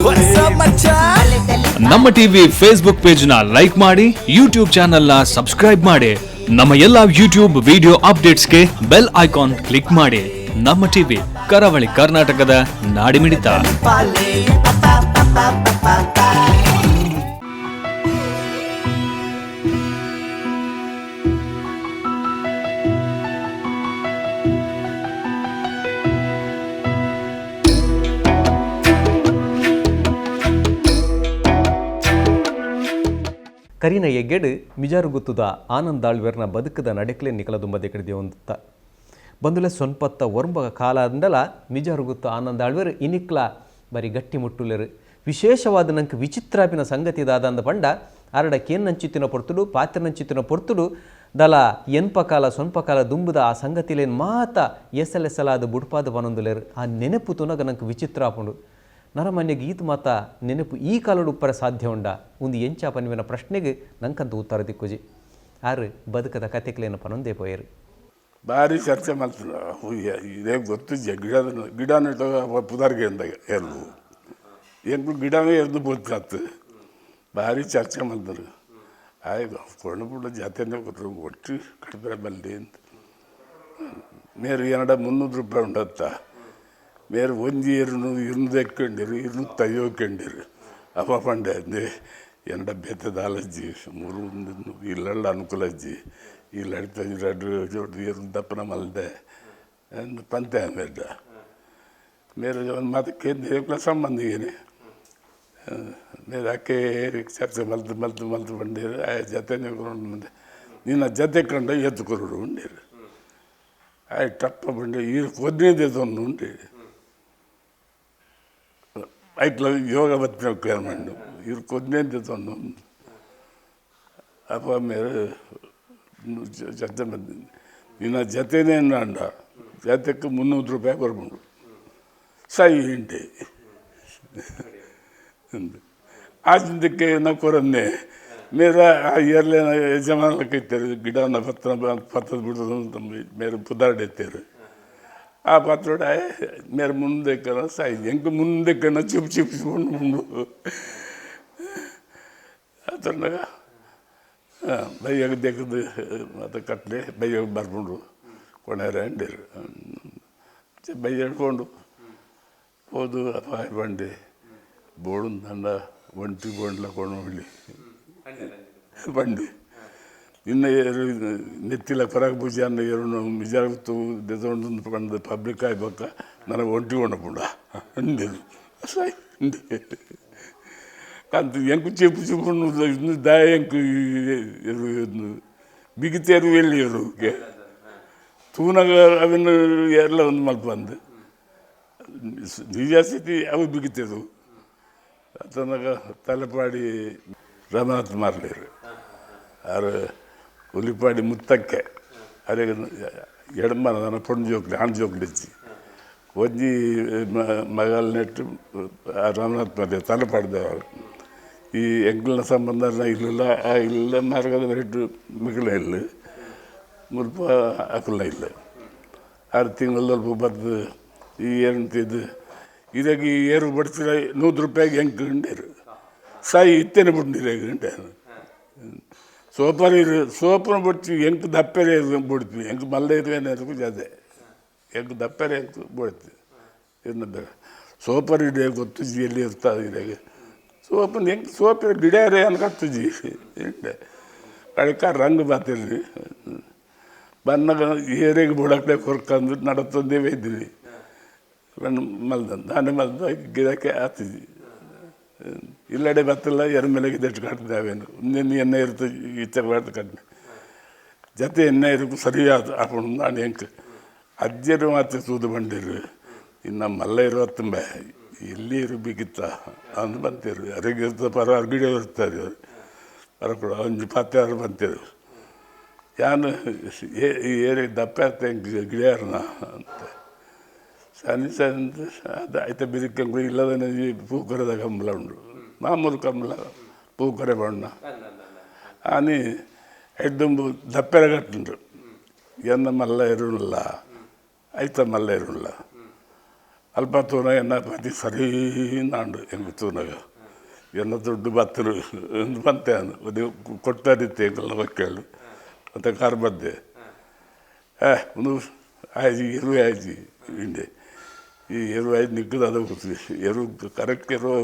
What's up, ಮಚ್ಚಾ? ನಮ್ಮ TV Facebook page ನ ಲೈಕ್ ಮಾಡಿ, ಯೂಟ್ಯೂಬ್ ಚಾನೆಲ್ ನ ಸಬ್ಸ್ಕ್ರೈಬ್ ಮಾಡಿ. ನಮ್ಮ ಎಲ್ಲಾ ಯೂಟ್ಯೂಬ್ ವಿಡಿಯೋ ಅಪ್ಡೇಟ್ಸ್ಗೆ ಬೆಲ್ ಐಕಾನ್ ಕ್ಲಿಕ್ ಮಾಡಿ. ನಮ್ಮ ಟಿವಿ, ಕರಾವಳಿ ಕರ್ನಾಟಕದ ನಾಡಿಮಿಡಿತ. ಪಾಲೆ ಪ ಪ ಪ ಪ ಪ ಪ. ಕರಿನ ಎಗ್ಗೆಡು ಮಿಜಾರುಗುತ್ತುದ ಆನಂದಾಳ್ವೆರ್ನ ಬದುಕದ ನಡೆಕ್ಲೆ ನಿಕಲದುಂಬದೆ ಕಡಿದೆ ಬಂದುಲೆ ಸೊನ್ಪತ್ತ ಒರ್ಂಬ ಕಾಲ ಅಂಡಲ ಮಿಜಾರುಗುತ್ತ ಆನಂದಾಳ್ವೆರ್ ಇನಿಕ್ಲ ಬರಿ ಗಟ್ಟಿ ಮುಟ್ಟುಲೆರು. ವಿಶೇಷವಾದ ನಂಗೆ ವಿಚಿತ್ರಾಪಿನ ಸಂಗತಿ ದಾದಂದ ಪಂಡ, ಅರಡ ಕೇನ್ನಂಚಿತ್ತಿನ ಪೊರ್ತುಡು, ಪಾತ್ರನಂಚಿತ್ತಿನ ಪೊರ್ತುಡು ದಲ ಎನ್ಪ ಕಾಲ ಸೊನ್ಪ ಕಾಲ ದುಂಬುದ ಆ ಸಂಗತಿಲೇನ್ ಮಾತ ಎಸಲೆಸಲಾದ ಬುಡ್ಪಾದ ಪನೊಂದುಲೆರು. ಆ ನೆನಪು ತುನಗ ನಂಗೆ ವಿಚಿತ್ರ ಆಪುಂಡು. ನರಮಾನ್ಯ ಗೀತ ಮಾತ ನೆನಪು ಈ ಕಾಲಡು ಉಪ್ಪರ ಸಾಧ್ಯ ಉಂಡ ಒಂದು ಎಂಚ ಪನ್ವಿನ ಪ್ರಶ್ನೆಗೆ ನಂಕಂತ ಉತ್ತರ ದಿಕ್ಕುಜಿ. ಆರು ಬದುಕದ ಕತೆಕ್ಲೇನ ಪನೊಂದೇ ಪೋಯರು. ಭಾರಿ ಚರ್ಚೆ ಮಾಡ್ತಾರೆ. ಇದೇ ಗೊತ್ತು, ಗಿಡ ಗಿಡ ನೆಟ್ಟು ಪುದಾರ್ಗೆ ಅಂದಾಗ ಎರ್ದು ಎಂಕು ಗಿಡನೇ ಎರ್ದು ಬೋತಾತು. ಭಾರಿ ಚರ್ಚೆ ಮಾಡ್ತಾರೆ. ಆಯ್ತು, ಕೊಂಡು ಬಿಡ ಜಾತೆನೇ ಕೊಟ್ಟರು ಒಟ್ಟು ಕಡಿಮೆ ಬಲ್ಲಿ ಅಂತ. ಮೇರು ಏನಡ 300 ರೂಪಾಯಿ ಉಂಡತ್ತ. ಮೇರು ಒಂಜಿ ಇರ್ನು ಇರ್ನು ದೆಕ್ಕೊಂಡಿರು, ಇರ್ನು ತಯ್ಯೋಕೊಂಡಿರು. ಅಪ್ಪ ಪಂಡೆ ಅಂದೆ, ಏನಡ ಬೇತೆ ದಾಲಜ್ಜಿ ಮೂರು ಇಲ್ಲಲ್ಲ ಅನುಕೂಲ ಅಜ್ಜಿ. ಇಲ್ಲ ರಡ್ಡು ಜೋಡಿ ಇರ್ನು ದಪ್ಪನ ಮಲ್ದೆ ಅಂದ್ ಪಂತೆ ಮೇರ್ಡ. ಮೇರು ಒಂದು ಮಾತು ಕೇಂದ್ರ ಸಂಬಂಧಿಗೇನೆ. ಮೇರು ಅಕ್ಕೆ ಚರ್ಚೆ ಮಲ್ತು ಮಲ್ತು ಮಲ್ತು ಬಂಡೀರು. ಆ ಜೊತೆನೇ ಮುಂದೆ ನಿನ್ನ ಜೊತೆ ಕಂಡ ಎತ್ತು ಕೊರಡು ಉಂಡೀರು. ಆಯ್ ಟಪ್ಪ ಬಂಡೆ ಈ ಕೊದ್ನೇದೆ ಉಂಟು. ಐಟ್ಲ ಯೋಗ ಬತ್ತಿನ ಮಂಡು ಇವ್ರು ಕೊದ್ನೇದೆ ತೊಂದು. ಅಪ್ಪ ಮೇರೆ ಜೊತೆ ಬಂದು ನಿನ್ನ ಜೊತೆನೇ ಅಂಡ ಜೊತೆಕ್ಕೆ 300 ರೂಪಾಯಿ ಕೊರ್ಬಂಡು ಸೈ ಹಿಂಟೆ. ಆ ಚಿಂತಕ್ಕೆ ನಾವು ಕೊರನ್ನೆ ಮೇರ ಆ ಇಯರ್ಲೇನ ಯಜಮಾನಕ್ಕೆ ಇತ್ತೇರು ಗಿಡನ ಪತ್ರ ಪತ್ತದ ಬಿಡೋದು ಮೇರೆ ಪುದಾರ್ಡೆತ್ತೇರು. ಆ ಪಾತ್ರೋಡ ಮೇರೆ ಮುಂದೆ ಕಣ ಸಾಯಿ ಎಂಕ್ ಮುಂದೆ ಕಣ ಚಿಪ್ ಚಿಪ್ ಉಂಡು ಅತನಾಗ ಬೈಯಾಗ ದೆಕ್ಕದು ಮತ್ತು ಕಟ್ಲೆ ಬೈಯಾಗ ಬರ್ಕೊಂಡು ಕೊಣೆರ ಅಂಡೇರು ಬೈ ಹೇಳ್ಕೊಂಡು ಹೋದು. ಅಪ್ಪ ಬಂಡೆ ಬೋಡು ದಂಡ ಒಂಟಿ ಬೋಂಡ್ಲ ಕೊಂಡು ಬಂಡಿ ಇನ್ನು ಏರು ನೆತ್ತಿಲ ಕೊರಗ ಪೂಜೆ ಅನ್ನ ಏರು ನಿಜ ದೆಸೊಂಡು ಪಂಡ ಪಬ್ಲಿಕ್ ಆಯ್ಬಕ್ಕ ನನಗೆ ಒಂಟಿ ಕೊಂಡಪುಂಡ ಅಂದೇರು ಸಾಯ್ ಕಂತ. ಎಂಕು ಚಿಪ್ಪು ಚಿಪ್ಪು ಇನ್ನು ದಾಯ ಎಂಕು ಬಿಗಿತೇರು ಎಲ್ಲಿ ಇರುಗೆ ತೂನಗ ಅವನ್ನ ಎಲ್ಲ ಒಂದು ಮಲ್ಪ ಅಂದು ನಿಜ ಸ್ಥಿತಿ ಅವು ಬಿಗಿತೇರು. ಅತನಗ ತಲಪಾಡಿ ರಮನಾಥ್ ಮಾರ್ಲೇರು ಆರು ಉಲಿಪಾಡಿ ಮುತ್ತಕ್ಕೆ ಅರೆ ಎಡಮನ ನನ್ನ ಪೊಣ್ಣು ಜೋಕ್ಲಿ ಆಣ್ ಜೋಕ್ಲಿಜ್ಜಿ ಒಂಜಿ ಮಗಲ್ ನೆಟ್ಟು ರಾಮನಾಥ್ ಮಾರ್ಲೆ ತಲಪಾಡ್ದವರು. ಈ ಎಂಕಲ್ನ ಸಂಬಂಧ ಇಲ್ಲ ಆ ಇಲ್ಲ ಮಾರ್ಗದ ರೇಟು ಮಿಗಿಲ ಇಲ್ಲ ಮುಲ್ಪ ಅಕುಲ ಇಲ್ಲ. 6 ತಿಂಗಳು ಬದ್ದು ಈ ಏನಂತಿದ್ದು ಇದಾಗ ಈ ಏರು ಬಡ್ತಿರ 100 ರೂಪಾಯಿಗೆ ಹೆಂಗೆ ಗಂಡೇರು ಸಾಯಿ ಇತ್ತೇನೆ ಬಿಟ್ಟಿರ ಗಂಟೆ ಸೋಪರ್ ಇರು ಸೋಪನ ಬಿಡ್ತೀವಿ. ಎಂಕ್ ದಪ್ಪೆರೆ ಬಿಡ್ತೀವಿ, ಎಂಕ್ ಮಲ್ಲ ಇರುವೇನೆ ಜಾದೆ ಎಂಕ್ ದಪ್ಪೆರೆ ಎಂಕ್ ಬಿಡ್ತೀವಿ. ಇನ್ನು ಬೇರೆ ಸೋಪರ್ ಇಡೆ ಗೊತ್ತು ಜಿ ಎಲ್ಲಿ ಇರ್ತದೆ ಇದಾಗ ಸೋಪನ್ ಹೆಂಗೆ ಸೋಪಿನ ಗಿಡ ಅನ್ಕತ್ತುಜಿ ಇಂಡೆ ಕಳಿಕ ರಂಗ್ ಬಾತಿರ್ಲಿ ಬನ್ನಗ ಏರಿಗೆ ಬುಡಕ್ಕೆ ಕೊರ್ಕಂದು ನಡತಂದೇ ಇದ್ರಿ ಮಲ್ದ ದಾನೆ ಮಲ್ದ ಗಿಡಕ್ಕೆ ಆತಿದ್ವಿ. ಇಲ್ಲಡೆ ಬತ್ತಲ್ಲ ಎರ್ಮೆಲೆಗೆ ದೆಟ್ಟು ಕಟ್ಟಿದ್ದಾವೇನು ನಿನ್ನ ಎಣ್ಣೆ ಇರುತ್ತೆ ಈಚೆ ಬಾರ್ದು ಕಡಿಮೆ ಜೊತೆ ಎಣ್ಣೆ ಇರಕು ಸರಿಯಾದ ಅಪ್ಪಣ ನಾನು ಎಂಕ್ ಅಜ್ಜರು ಮಾತ್ರ ತೂದು ಬಂಡಿರು. ಇನ್ನು ಮಲ್ಲ ಇರುವ ತುಂಬ ಎಲ್ಲಿ ಇರು ಬಿಗಿತ್ತ ಅಂದು ಬಂತಿರು. ಅರಗಿರ್ತದೆ ಪರ ಅರ್ಗಿಡೆ ಇರ್ತಾರೆ ಪರ ಒಂಜಿ ಪತ್ತೆ ಬಂತಿರು. ಯಾನು ಏರಿ ದಪ್ಪ ಗಿಳಿಯಾರನ ಅಂತ ಸನಿ ಸನಿ ಅದು ಆಯ್ತ ಬಿರಿಕ ಇಲ್ಲದನೆ ಈ ಪೂಕರೆದ ಕಂಬಳ ಉಂಡು, ಮಾಮೂಲು ಕಂಬಳ ಪೂಕರೆ ಬಣ್ಣ ಆನಿ ಎಡ್ದುಂಬು ದಪ್ಪೆರ ಕಟ್ಟುಂಡು. ಎನ್ನ ಮಲ್ಲ ಇರುಲ್ಲ ಆಯ್ತ ಮಲ್ಲ ಇರುಲ್ಲ. ಅಲ್ಪ ತೂನ ಎನ್ನ ಪತಿ ಸರಿ ನಾಂಡು ಎಂಕ್ ತೂನಗ ಎನ್ನ ದುಡ್ಡು ಬತ್ತರು ಎಂದು ಬಂತೆ ಅದು ಕೊಟ್ಟರಿತ್ತೆ ಎಂಕಲ್ನ ವಕ್ಕೇಳು ಅಂತ ಕಾರ್ ಬದ್ದೆ ಒಂದು ಆಯ್ತು ಎರು ಆಯ್ತು ಇಂಡೆ ಈ ಎರು ಆಯ್ತು ನಿಕ್ಕದ ಅದು ಎರು ಕರೆಕ್ಟ್ ಎರು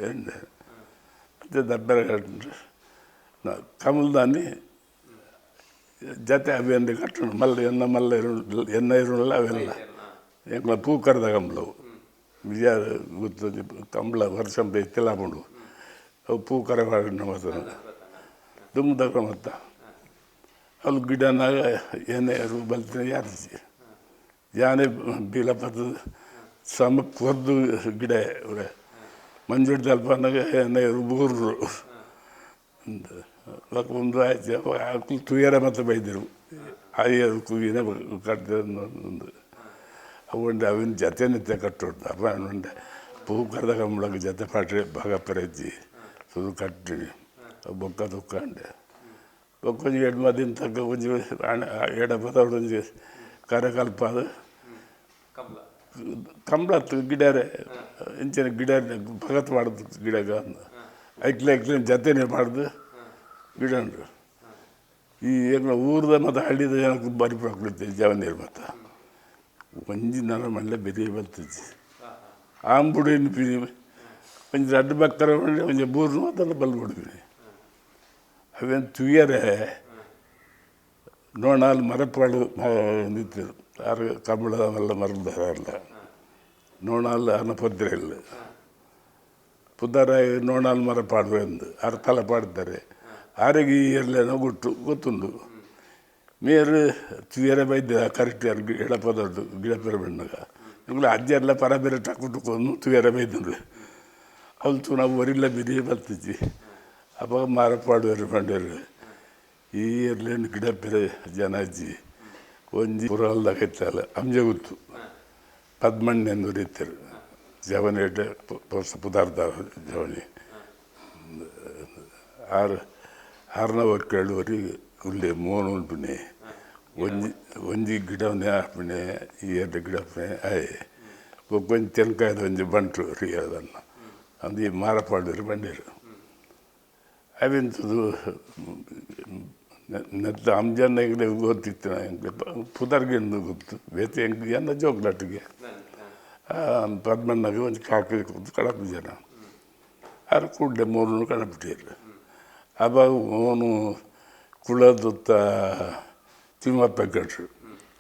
ಎಂಡೆ ಮತ್ತೆ ದಬ್ಬರ ಕಮಲ್ದಾನಿ ಜತೆ ಅವೆಂದು ಕಟ್ಟಣ ಮಲ್ಲ ಎನ್ನ ಮಲ್ಲ ಇರು ಎನ್ನ ಇರುಲ್ಲ ಅವೆಲ್ಲ ಎಂಕ್ಲ ಪೂ ಕರೆದ ಕಂಬಳವು ನಿಜ ಗೊತ್ತು ಕಂಬಳ ವರ್ಷ ಇತ್ತೆಲ್ಲ ಅವು ಪೂ ಕರೆ ಮಾಡಿನ ದುಮ್ಮದ ಮತ್ತ ಅಲ್ಲಿ ಗಿಡನಾಗ ಏನೇ ಬಲ್ತಿನ ಯಾರಿಸಿ ಯಾನೆ ಬೀಲಪದ ಸಮ ಕೊರ್ದು ಗಿಡ ಮಂಜುಡ್ದ ಅಲ್ಪನಾಗ ಏನೇ ಬೂರ್ರು ಒಂದು ಆಯ್ತು ತುಯರ ಮತ್ತೆ ಬೈದರು ಆಯರು ಕುಯ್ಯಿನ ಕಟ್ಟಿದ ಒಂದು ಅವು ಅವಿನ ಜತೆ ನಿತ್ಯ ಕಟ್ಟೋಡ್ದು ಅಪ್ಪ ಉಂಡೆ ಪೂ ಕರೆದ ಕಂಬಳಕ್ಕೆ ಜತೆ ಪಾಟ್ರೆ ಭಾಗ ಪೆರಜ್ಜಿ ಸುರು ಕಟ್ಟಿನಿ ಬೊಕ್ಕ ತುಕ್ಕಂಡೆ ಬೊಕ್ಕ ಒಂಜಿ ಎಡ್ಮ ದಿನ ತಕ್ಕ ಒಂಜಿ ಎಡ ಪದವಡು ಒಂಜಿ ಕರೆ ಕಲ್ಪಾದ ಕಂಬಳ ಗಿಡರೆ ಇಂಚಿನ ಗಿಡ ಭಗತ್ ಮಾಡೋದು ಗಿಡಗ ಐಕ್ಲೆ ಐಕ್ಲೆ ಜತೆನೇ ಮಾಡ್ದು ಗಿಡ ಈ ಎಂಗ್ಲ ಊರ್ದ ಮತ್ತು ಹಳ್ಳಿದ ಜನಕ್ಕೆ ಬಾರಿ ಪ್ರಾಬ್ಲಮ್ ಜವನೀರು ಮತ್ತು ಒಂಜಿ ನರ ಮಲ್ಲ ಬೆರಿಯ ಬರ್ತದೆ ಆಂಬುಡಿ ಪಿನಿ ಒಂಜಿ ರಡ್ಡು ಬಕ್ಕರ ಒಂಜಿ ಬೂರ್ನು ಅದೆಲ್ಲ ಬಲ್ ಬಿಡ್ತೀನಿ ಅವೇನು ತುಯ್ಯರೆ ನೋಣಾಲ್ ಮರಪಾಡು ನಿಂತಿರು ಆರು ಕಂಬಳ ಅವೆಲ್ಲ ಮರದಾರಲ್ಲ ನೋಣಾಲ್ ಅನ್ನ ಪದ್ರೆ ಇಲ್ಲ ಪುದಾರ ನೋಣಾಲ್ ಮರ ಪಾಡುವ ಎಂದು ಆರು ತಲೆ ಪಾಡ್ತಾರೆ ಆರಿಗೆ ಈ ಇರಲೇನೋ ಗುಟ್ಟು ಗೊತ್ತುಂಡು ಮೇರು ತುಯರೆ ಬೈದ್ಯ ಕರೆಕ್ಟ್ ಯಾರು ಎಡಪದೊಡ್ಡು ಗಿಡ ಪೆರ ಬೆಣ್ಣಗ ನಿಮ್ಗೆ ಅಜ್ಜಿ ಎಲ್ಲ ಪರ ಬೇರೆ ಟಕ್ಕು ತುಯರೆ ಬೈದಂಡು ಅವಳು ನಾವು ಒರಿಲ್ಲ ಬಿರಿ ಬಲ್ತಿದ್ವಿ ಅವಾಗ ಮಾರಪಾಡುವರು ಪಂಡರು ಈ ಇರ್ಲೇನು ಗಿಡ ಪೆರೆ ಜನ ಅಜ್ಜಿ ಒಂಜಿ ಪುರಲ್ದಾಗ ಇತ್ತಲ್ಲ ಅಂಜೆ ಗೊತ್ತು ಪದ್ಮಣ್ಣೆಂದು ರೀತಿರು ಜವನಿ ಪದಾರ್ಥ ಜವನಿ ಆರು ಆರನ ಕೇಳುವರಿ ಉಳ್ಳೆ ಮೋನು ಉಂಟುನೆ ಒಂಜಿ ಒಂಜಿ ಗಿಡವನ್ನೇ ಹಾಪಣೆ ಈ ಎರಡು ಗಿಡಪಣೆ ಆಯೆ ಒಂಜಿ ತೆನ್ಕಾಯದ ಒಂಜಿ ಬಂಟು ರೀ ಅದನ್ನು ಅಂದು ಈ ಮಾರಪಾಡೂರು ಬಂಡೇರು ಅವೆಂತದು ನೆತ್ತ ಅಂಜನ ಎಂಗ್ಲೆ ಗೊತ್ತಿತ್ತು ಎಂಗ್ಲೆ ಪುದರ್ಗೆಂದು ಗೊತ್ತು ಬೇತೆ ಎಂಗ್ ಎನ್ನ ಜೋಗ್ಲಾಟಿಗೆ ಪದ್ಮಣ್ಣಗೆ ಒಂಜಿ ಕಾಕಿ ಕಡಪು ಜನ ಆರು ಕೂಡಲೇ ಮೂರು ಕಡಪಿಟ್ಟಿರು ಅವಾಗ ಅವನು ಕುಳದುತ್ತ ತಿಮ್ಮಪ್ಪ ಕಟ್ರು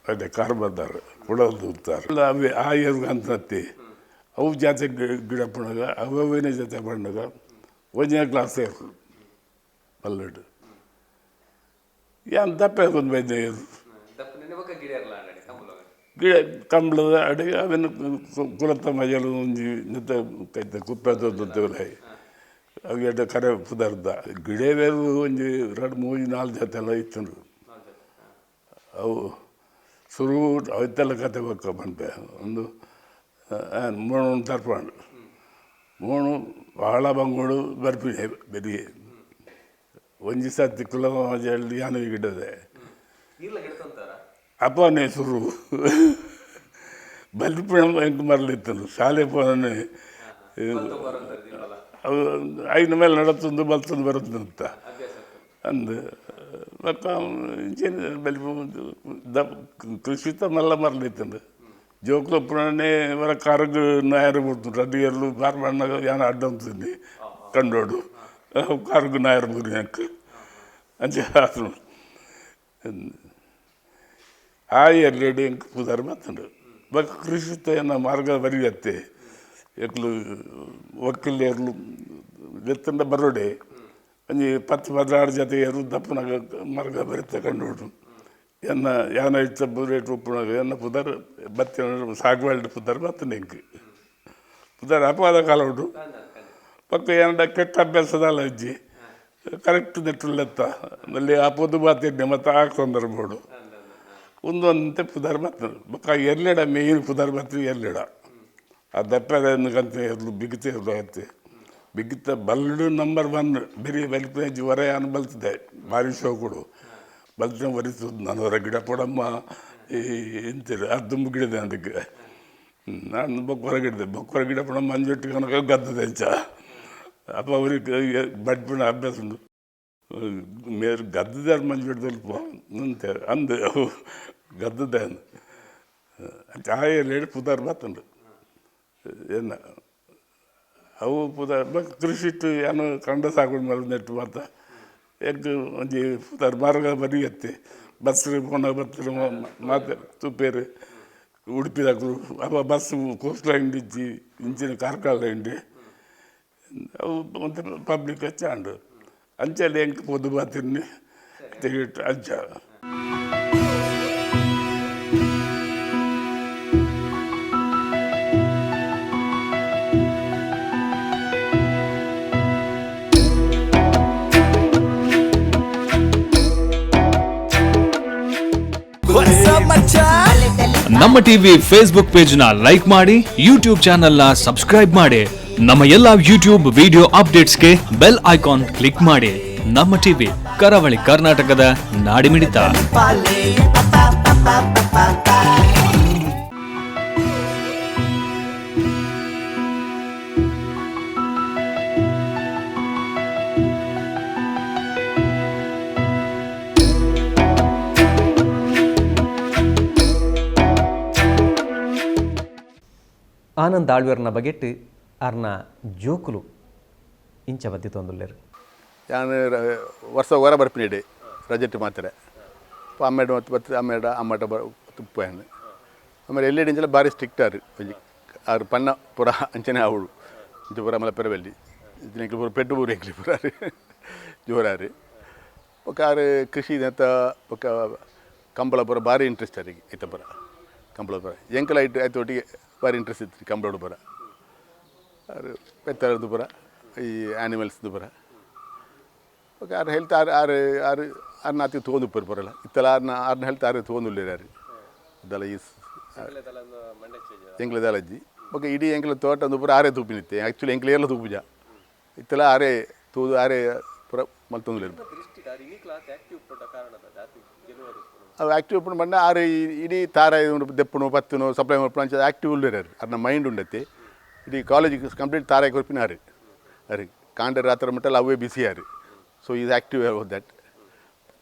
ಅದೇ ಕಾರ್ಬಾರ್ದಾರ ಕುಳದುತ್ತಾರೆ ಅವೇ ಆ ಅಂತತ್ತಿ ಅವು ಜಾತೆ ಗಿಡ ಪಣಗ ಅವವೇನೇ ಜೊತೆ ಬಣ್ಣಗ ಒಂದನೇ ಕ್ಲಾಸ್ ಇರು ಪಲ್ಲೆಡು ಯಾನ್ ದಪ್ಪ ಒಂದು ಬೈದ ಗಿಡ ಕಂಬಳದ ಅಡಿಗೆ ಅವೇನು ಕುಲತ್ತ ಮಜಲು ಒಂಜಿ ನೆತ್ತ ಕೈತ ಕುಪ್ಪೆ ದೊಡ್ಡ ಅವು ಎಡ್ಡೆ ಕರೆ ಪದಾರ್ಥ ಗಿಡ ಬೇರು ಒಂಜಿ ಎರಡು ಮೂರು ನಾಲ್ಕು ಜೊತೆ ಎಲ್ಲ ಇತ್ತು ಅವು ಶುರು ಅವೆಲ್ಲ ಕತೆ ಬಕ್ಕ ಪನ್ಪೆ ಒಂದು ಮೋಣು ತರ್ಪಂಡು ಮೋಣು ಬಹಳ ಬಂಗೋಡು ಬರ್ಪಿದೆ ಬೆರಿಗೆ ಒಂಜಿ ಸರ್ತಿ ಕುಲ ಯಾನು ಗಿಡದೆ ಅಪ್ಪನೇ ಶುರು ಬಲ್ಪಿಣ ಎಂಕ್ ಮರಲಿತ್ತನು ಶಾಲೆ ಪೋನೆ ಅವು ಐನ ಮೇಲೆ ನಡತ್ತೊಂದು ಬಲ್ತೊಂದು ಬರುತ್ತಂತ ಅಂದು ಬೊಕ್ಕ ಇಂಚಿನ ಬಲಿಪು the ಕೃಷಿತ ಮಲ್ಲ ಮರಲಿತ್ತಂದು ಜೋಕುಲು ಪುಣನೆ ವರ ಕಾರಗ್ ನಾಯರು ಬಿಡ್ತು ರಡ್ಡು ಎರ್ಲು ಬಾರ್ ಬಣ್ಣಗ ಯಾನ ಅಡ್ಡ ಉಂತೀನಿ ಕಂಡೋಡು ಕಾರ್ಗ್ ನಾಯರು ಬೂರಿ ಅಂಕ ಅಂಚೆ ಆತು ಆ ಎರ್ಲೆಡ್ ಎಂಕ್ ಪುದರ್ ಬತ್ತುಂಡು ಬೊಕ್ಕ ಕೃಷಿತ ಎನ್ನ ಮಾರ್ಗ ಬರಿಯತ್ತೆ ಎಕ್ಲು ಒಕ್ಕಲ್ ಎರ್ಲು ಲೆತ್ತಂಡ ಬರೋಡೆ ಒಂಜಿ ಪತ್ತು ಪದ್ರಾಡು ಜೊತೆ ಎರು ದಪ್ಪನಾಗ ಮಾರ್ಗ ಬರುತ್ತೆ ಕಂಡೋಡು ಎನ್ನ ಯಾನ ಇತ್ತ ರೇಟ್ ಉಪ್ಪುನಾಗ ಎನ್ನ ಪುದರ್ ಬತ್ತಿನ ಸಾಗುವಳಿ ಪುದರ್ ಬತ್ತುಂಡು ಎಂಕ್ ಪುದರ್ ಅಪವಾದ ಕಾಲ ಉಂಟು ಪಕ್ಕ ಏನಂಡ ಕೆಟ್ಟ ಅಭ್ಯಾಸದಲ್ಲ ಅಜ್ಜಿ ಕರೆಕ್ಟ್ ನೆಟ್ಟುಲೆತ್ತ ಅಲ್ಲಿ ಆ ಪೊದು ಬಾತಿದ್ದೆ ಮತ್ತು ಆ ಸಂದರ್ಭ ಒಂದೊಂದಂತೆ ಪುದರ್ ಬರ್ತದೆ ಬೊಕ್ಕ ಎರ್ಲೆಡ ಮೇಯ್ನ್ ಪುದರ್ ಬತ್ತು ಎರ್ಲೆಡ ಆ ದಪ್ಪದ ಕಂತ ಎರ್ಲು ಬಿಗಿತ ಎರ್ಲು ಆಯ್ತು ಬಿಗಿತ ಬಲ್ಡು ನಂಬರ್ ಒನ್ ಬೆರಿ ಬಲ್ಪೇಜ್ ವರ ಯಾನು ಬಲ್ತಿದ್ದೆ ಭಾರಿ ಶೋಕುಡು ಬಲ್ತಿನ ವರಿಸುದು ನಾನು ಹೊರ ಗಿಡ ಪೊಡಮ್ಮ ಈ ಇಂತಿರು ಅದು ದುಂಬು ಗಿಡದ ಅದಕ್ಕೆ ನಾನು ಬೊಕ್ಕೊರ ಗಿಡದೆ ಬೊಕ್ಕೊರ ಗಿಡ ಪುಣ ಮಂಜೊಟ್ಟಿ ಕನಕ ಗದ್ದದ ಹೆಂಚ ಅಪ್ಪ ಅವ್ರಿಗೆ ಬಡ್ಪಿನ ಅಭ್ಯಾಸ ಉಂಡು ಮೇರು ಗದ್ದದಾರ ಮಂಜೊಟ್ಟದಲ್ಲಿ ಅಂತೆ ಅಂದು ಅವು ಗದ್ದದ ಅಂದು ಚಾಯ ಪುದಾರ್ ಬತ್ತುಂಡು ಎನ್ನ ಅವು ಪುದಾರ್ ಬೊಕ್ಕ ಕೃಷಿಟ್ ಏನು ಕಂಡ ಸಾಗುಡು ಮರ ನೆಟ್ಟು ಮಾತ ಎಗ್ ಒಂಜಿ ಪುದಾರ್ ಮಾರ್ಗ ಬರಿ ಎತ್ತಿ ಬಸ್ ಪೋನ ಬತ್ತರು ಮಾತೆ ತುಪ್ಪೇರು ಉಡುಪಿದಕ್ಲು ಅವ bus coast line ಇಜ್ಜಿ ಇಂಚಿನ ಕಾರ್ಕಳ ಲೈನ್ ಅವು ಒಂಥರ ಪಬ್ಲಿಕ್ ಹೆಚ್ಚಾಂಡು ಅಂಚೆಲ್ಲ ಎಂಕ್ ಪೊದು ಬಾತಿರ್ನಿ ತೆಗಿಟ್ಟು ಅಂಚ. What's up, ಮಚ್ಚಾ? ನಮ್ಮ TV Facebook page ನ ಲೈಕ್ ಮಾಡಿ, ಯೂಟ್ಯೂಬ್ ಚಾನೆಲ್ ನ ಸಬ್ಸ್ಕ್ರೈಬ್ ಮಾಡಿ, ನಮ್ಮ ಎಲ್ಲಾ ಯೂಟ್ಯೂಬ್ ವಿಡಿಯೋ ಅಪ್ಡೇಟ್ಸ್ಗೆ bell icon click ಮಾಡಿ. ನಮ್ಮ ಟಿವಿ, ಕರಾವಳಿ ಕರ್ನಾಟಕದ ನಾಡಿಮಿಡಿತ. ಪಾಲೆ ಪಾ ಪಾ ಪಾ ಪಾ ಪಾ. ಆನಂದ್ ಆಳ್ವೆರ್ನ ಬಗೆಟ್ ಅರ್ನ ಜೋಕುಲು ಇಂಚ ಬತ್ತಿ ತೊಂದುಲ್ಲೆರ್. ಯಾನ್ ವರ್ಷ ವರ ಬರ್ಪಿನಿಡೆ ರಜೆಟ್ ಮಾತ್ರ ಅಮ್ಮೇಡ ಮತ್ತು ಬತ್ತು ಅಮ್ಮೇಡ ಅಮ್ಮಟ ಬ ತುಪ್ಪು. ಆಮೇಲೆ ಎಲ್ಲೆಡೆ ಭಾರಿ ಸ್ಟ್ರಿಕ್ಟ್ ಆರು ಒಂಜಿ ಆರು ಪನ್ನ ಪೂರ ಅಂಚನೆ ಆವಳು ಇಂಚ ಪೂರ ಮಲ್ಲ ಪೆರಬಲ್ಲಿ ಎಂಕ್ಲು ಪೂರ ಪೆಟ್ಟು ಪೂರ ಎಂಕ್ಲು ಪೂರ ಜೋರಾರು. ಬೊಕ್ಕ ಆರು ಕೃಷಿ ನೆತ್ತ ಬೊಕ್ಕ ಕಂಬಳ ಪೂರ ಭಾರಿ ಇಂಟ್ರೆಸ್ಟ್ ಆರಿಗೆ ಐತ ಪೂರ ಕಂಬಳ ಪೂರ ಎಂಕಲ ಐಟ್ ಐತ ಒಟ್ಟಿಗೆ ಭಾರಿ ಇಂಟ್ರೆಸ್ಟ್ ಇತ್ತು ಕಂಬಳೋಡು ಪೂರ ಆರು ಪೆತ್ತರದ್ದು ಪೂರ ಈ ಆ್ಯನಿಮಲ್ಸ್ದು ಪೂರ. ಬೊಕ್ಕ ಆರು ಹೆಲ್ತ್ ಆರು ಆರು ಆರು ಆರು ನಾತಿ ತೊಗೊಂಡು ಉಪ್ಪರು ಪೂರಲ್ಲ ಇತ್ತಲ್ಲ ಆರ್ನ ಆರ್ನ ಹೆಲ್ತ್ ಆರು ತೊಗೊಂಡುಲ್ಲೇರು ಆರು ಇದೆಲ್ಲ ಈ ಎಂಕ್ಲ ದಾಲಜ್ಜಿ. ಬೊಕ್ಕ ಇಡೀ ಎಂಕ್ಲ ತೋಟ ಒಂದು ಪೂರ ಆರೇ ತೂಪಿನಿತ್ತೆ. ಆ್ಯಕ್ಚುಲಿ ಎಂಕ್ಲ ಏರ್ಲ ತೂಪುಜ ಇತ್ತಲ್ಲ ಆರೇ ತೂದು ಆರೇ ಪೂರ ಮಲ್ತೊಂದುಲ್ಲೇರು. ಅವು ಆ್ಯಕ್ಟಿವ್ ಉಪ್ಪುಂಡು ಪಂಡ ಆರು ಇಡೀ ತಾರ ಉಂಡು ದೆಪ್ಪುನು ಪತ್ತುನು ಸಪ್ಲೈ ಮಲ್ಪುನು ಅಂಚ ಆ್ಯಕ್ಟಿವ್ ಉಲ್ಲೇರು ಅರ್ನ ಮೈಂಡ್ ಉಂಡತ್ತೆ. ಇಡೀ ಕಾಲೇಜ್ ಕಂಪ್ಲೀಟ್ ತಾರಾಯಿ ಕೊರ್ಪಿನ ಆರು ಅರು ಕಾಂಡ ರಾತ್ರಿ ಮಟ್ಟಲ್ಲ ಅವೇ ಬಿಸಿ ಆರು. So is active that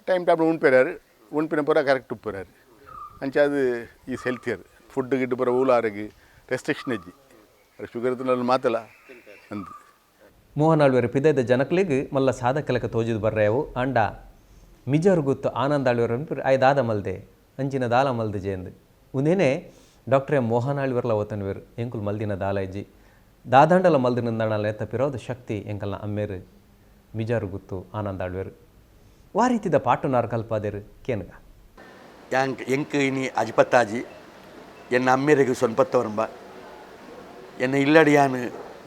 time tablet ಉಣ್ಪೇರಾರು ಉಣ್ಪಿನ ಪೂರ ಕರೆಕ್ಟ್ ಉಪ್ಪುರಾರು ಅಂಚ ಅದು is ಹೆಲ್ತಿಯರ್ ಫುಡ್ ಗಿಡ್ಡು ಪೂರ ಊಲ ಆರೋಗ್ಯ ರೆಸ್ಟ್ರಿಕ್ಷನ್ ಇಜ್ಜಿ ಶುಗರ್ ಮಾತಲ್ಲ ಅಂದು. ಮೋಹನ್ ಆಳ್ವೆರ್ ಪಿದೈದ ಜನಕ್ಲೆಗ್ ಮಲ್ಲ ಸಾಧಕಲಕ ತೋಜಿದ್ ಬರ್ರೆವು. ಆಂಡ ಮಿಜಾರು ಗುತ್ತು ಆನಂದ್ ಆಳ್ವೆರ್ ಅನ್ಪಿರ್ ಆಯ್ ದಾದ ಮಲ್ದೆ ಅಂಚಿನ ದಾಲ ಮಲ್ದೆ ಜೇಂದು ಉಂದೇನೆ ಡಾಕ್ಟರ್ ಎಂ ಮೋಹನ್ ಆಳ್ವೆರ್ಲ ಓತನ್ವೇರ್ ಎಂಕುಲ್ ಮಲ್ದಿನ ದಾಲ ಇಜ್ಜಿ ದಾದಾಂಡಲ ಮಲ್ದಿನ ನೆತ್ತ ಪಿರೋದ ಶಕ್ತಿ ಎಂಕಲ್ನ ಅಮ್ಮೇರು ಮಿಜಾರು ಗುತ್ತು ಆನಂದ್ ಆಳ್ವೆರ್ ವಾ ರೀತಿದ ಪಾಟುನಾರ್ ಕಲ್ಪಾದೇರು ಕೇನ್ಗ. ಯಾಂಕ್ ಎಂಕ್ ಇನಿ ಅಜಿಪತ್ತಾಜಿ ಎನ್ನ ಅಮ್ಮೆರೆಗ್ ಸೊನ್ಪತ್ತವರಂಬ ಎನ್ನ ಇಲ್ಲಡಿ ಯಾನ್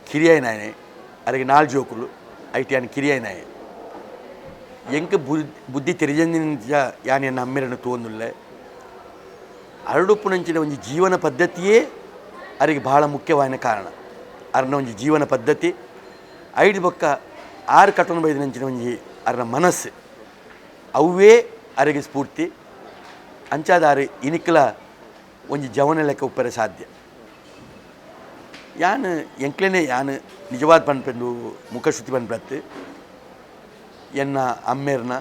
ಕಿರಿಯಾಯನಾಯನೆ ಅರೆಗೆ ನಾಲ್ ಜೋಕುಲು ಐಟ್ ಯಾನ್ ಕಿರಿಯಾಯನಾಯೆ ಎಂಕ್ ಬುದ್ಧಿ ತೆರಿಜಂದಿನ ಯಾನ್ ಎನ್ನ ಅಮ್ಮೆರನ್ನು ತೋಂದುಲ್ಲೆ ಅರಡುಪ್ಪುನಂಚಿನ ಒಂಜಿ ಜೀವನ ಪದ್ಧತಿಯೇ ಅರೆಗೆ ಬಹಳ ಮುಖ್ಯವಾದ ಕಾರಣ. ಅರ್ನ ಒಂಜಿ ಜೀವನ ಪದ್ಧತಿ ಐದು ಬೊಕ್ಕ ಆರು ಕಟ್ಟೊಂದು ಬೈದಿನಂಚಿನ ಒಂಜಿ ಅರ್ನ ಮನಸ್ಸು ಅವೇ ಅರೆಗೆ ಸ್ಫೂರ್ತಿ. ಅಂಚಾದ ಆರು ಇನಿಕ್ಲ ಒಂಜಿ ಜವನ ಲೆಕ್ಕ ಉಪ್ಪರೆ ಸಾಧ್ಯ. ಯಾನ್ ಎಂಕ್ಲೆನೆ ಯಾನ್ ನಿಜವಾದ ಪನ್ಪೆಂದು ಮುಖಶ್ರುತಿ ಪನ್ಪತ್ತು ಎನ್ನ ಅಮ್ಮೇರ್ನ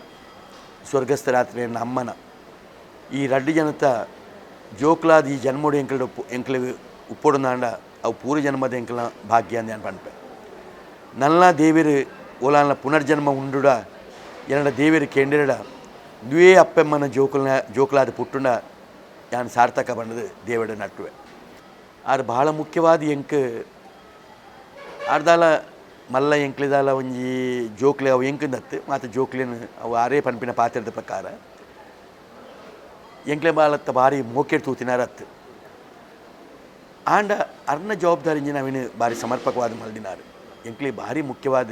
ಸ್ವರ್ಗಸ್ಥರಾತ್ರಿ ಎನ್ನ ಅಮ್ಮನ ಈ ರಡ್ಡು ಜನತ ಜೋಕ್ಲಾದ ಈ ಜನ್ಮೋಡು ಎಂಕ್ಲೆ ಎಂಕ್ಲೆ ಉಪ್ಪೊಡುನಾಂಡ ಅವು ಪೂರ್ವ ಜನ್ಮದ ಎಂಕ್ಲ ಭಾಗ್ಯ ಅಂದ್ ಯಾನ್ ಪನ್ಪೆ. ನಲ್ಲ ದೇವೆರು ಓಲಾನ ಪುನರ್ಜನ್ಮ ಉಂಡುಡ ಎನ್ನಡ ದೇವೆರು ಕೇಂಡಿರಡ ದ್ವೇ ಅಪ್ಪೆಮ್ಮನ ಜೋಕುಲ್ನ ಜೋಕ್ಲಾದ ಪುಟ್ಟುಂಡ ಯಾನ್ ಸಾರ್ಥಕ ಬಂದದು ದೇವಡ ನಟ್ಟುವೆ. ಆರ್ ಬಹಳ ಮುಖ್ಯವಾದ ಎಂಕ್ ಆರ್ದಾಲ ಮಲ್ಲ ಎಂಕ್ಲಿದಾಲ ಒಂಜಿ ಜೋಕ್ಲೆ ಅವು ಎಂಕಂದತ್ತು ಮಾತ ಜೋಕ್ಲೆನ್ ಅವು ಆರೇ ಪನ್ಪಿನ ಪಾತ್ರದ ಪ್ರಕಾರ ಎಂಕ್ಲೆ ಬಾಲತ್ತ ಭಾರಿ ಮೋಕೆಡ್ ತೂತಿನಾರತ್ತು. ಆಂಡ ಅರ್ನ ಜವಾಬ್ದಾರಿ ನಾವಿನ ಭಾರಿ ಸಮರ್ಪಕವಾದ ಮಲ್ದಿನಾರು ಎಂಕ್ಲೆ ಭಾರಿ ಮುಖ್ಯವಾದ